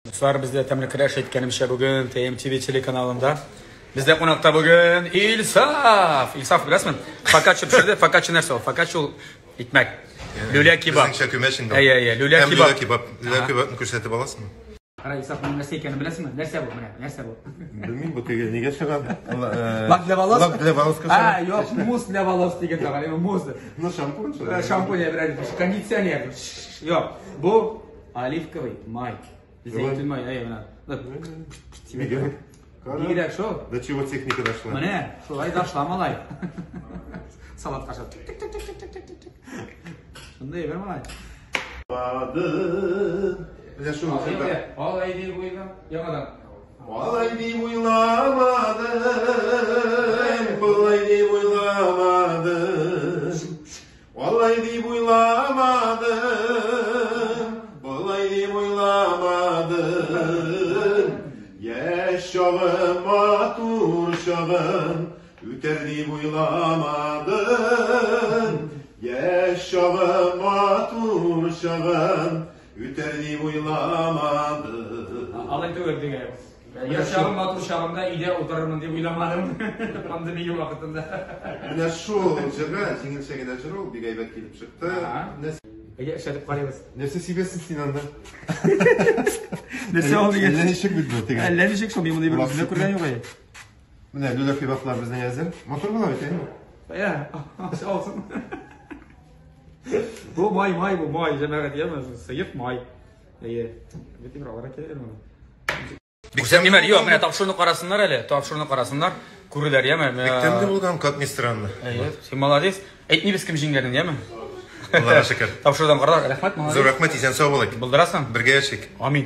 Дуслар, бездә тәмле көрәш әйткәнемчә бүген TMTV телеканалында. Бездә кунакта бүген Илсаф. Илсаф беләсезме? Фокачча пешерде. Фокачча нәрсә ул? Фокачча ул икмәк. Люля кебаб. Безнеңчә күмәч инде. Әйе, әйе, люля Һәм кебаб. люля кебаб. Люля кебабны күрсәтеп аласызмы? Кара, Илсаф, моның нәрсә икәнен беләсеңме? Нәрсә бу? Менә, нәрсә бу? Белмим, бу теге нигә чыга? Лак для волос? Лак для волос. А, юк, мусс для волос дигән тагын. Мусс. Ну, шампунь шулай. Шампунь, әйбер, кондиционер. Юк, бу оливковый май. Зәйтүн май, әйе, менә. Бигрәк. Бигрәк шул. До чего техника дошла? Менә, шулай дошла малай. Салат ашап. Тик-тик-тик-тик-тик-тик. Шундый әйбер малай. Менә шул Алай дип уйла. Яңадан. Алай дип уйламадым, болай дип уйламадым. Алай дип уйламадым, болай дип уйламадым. Яшь чагым, матур чагым, үтәр дип уйламадым. Яшь чагым, матур чагым, үтәр дип уйламадым. Алай түгел дигән. Яшь чагым, матур чагымда өйдә утырырмын дип уйламадым. Пандемия вакытында. Менә шул җырга җиңелчә генә җыр ул, бик әйбәт килеп чыкты. Әйдә, эшләтеп карыйбыз. Нәрсә сибәсең син анда? Нәрсә ул дигән? Әллә ничек бит бу теге. Әллә ничек шул, мин моны бер үземдә күргән юк әле. Менә люля кебаблар безнең әзер. Матур була бит, әйе? Әйе, алсын. Бу май, май бу, май, җәмәгать, яме, сыек май. Әйе. Бит бер аларга кирәк әле моны. Күрсәтмим әле. Юк, менә тапшыруны карасыннар әле, тапшыруны карасыннар, күрерләр, яме. Бик тәмле булган, как ни странно. Әйе, син молодец. Әйтмибез кем җиңгәнен, яме. Аллага шөкер. Тапшырудан каралар. Рәхмәт, молодец. Зур рәхмәт, исән сау булыйк. Булдырасың? Бергә яшик. Амин.